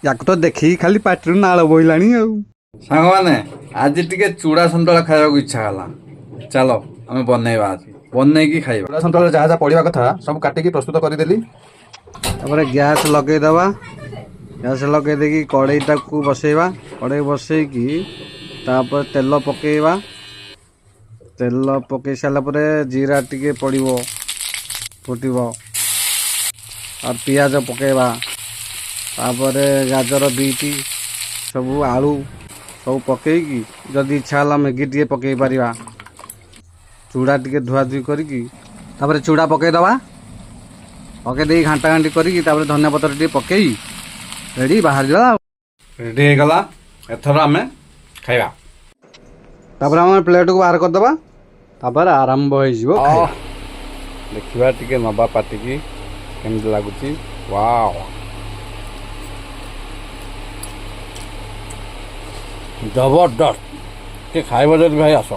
ୟାକୁ ତ ଦେଖିକି ଖାଲି ପାଟିରୁ ନାଳ ବୋହିଲାଣି ଆଉ। ସାଙ୍ଗମାନେ, ଆଜି ଟିକେ ଚୁଡ଼ା ସନ୍ତୁଳା ଖାଇବାକୁ ଇଚ୍ଛା ହେଲା। ଚାଲ ଆମେ ବନେଇବା, ଆଜି ବନେଇକି ଖାଇବା। ଚୁଡ଼ା ସନ୍ତୁଳାରେ ଯାହା ଯାହା ପଡ଼ିବା କଥା ସବୁ କାଟିକି ପ୍ରସ୍ତୁତ କରିଦେଲି। ତାପରେ ଗ୍ୟାସ୍ ଲଗେଇଦେବା। ଗ୍ୟାସ୍ ଲଗେଇ ଦେଇକି କଡ଼େଇଟାକୁ ବସେଇବା। କଡ଼େଇ ବସେଇକି ତାପରେ ତେଲ ପକେଇବା। ତେଲ ପକେଇ ସାରିଲା ପରେ ଜିରା ଟିକେ ପଡ଼ିବ, ଫୁଟିବ, ଆଉ ପିଆଜ ପକେଇବା। ତାପରେ ଗାଜର, ବିଟ୍ ସବୁ, ଆଳୁ ସବୁ ପକେଇକି ଯଦି ଇଚ୍ଛା ହେଲା ମ୍ୟାଗି ଟିକେ ପକେଇ ପାରିବା। ଚୁଡ଼ା ଟିକେ ଧୁଆଧୁଇ କରିକି ତାପରେ ଚୁଡ଼ା ପକେଇଦେବା। ପକେଇ ଦେଇକି ଘାଣ୍ଟା ଘାଣ୍ଟି କରିକି ତାପରେ ଧନିଆ ପତ୍ର ଟିକେ ପକେଇ ରେଡ଼ି ବାହାରିଗଲା ଆଉ। ରେଡ଼ି ହେଇଗଲା, ଏଥର ଆମେ ଖାଇବା। ତାପରେ ଆମେ ପ୍ଲେଟକୁ ବାହାର କରିଦେବା, ତାପରେ ଆରମ୍ଭ ହେଇଯିବ ଖାଇବା। ଦେଖିବା ଟିକେ ନବା ପାଟିକି କେମିତି ଲାଗୁଛି। ୱାଓ, ଜବରଦସ୍ତ! ଟିକେ ଖାଇବ ଯଦି ଭାଇ ଆସ।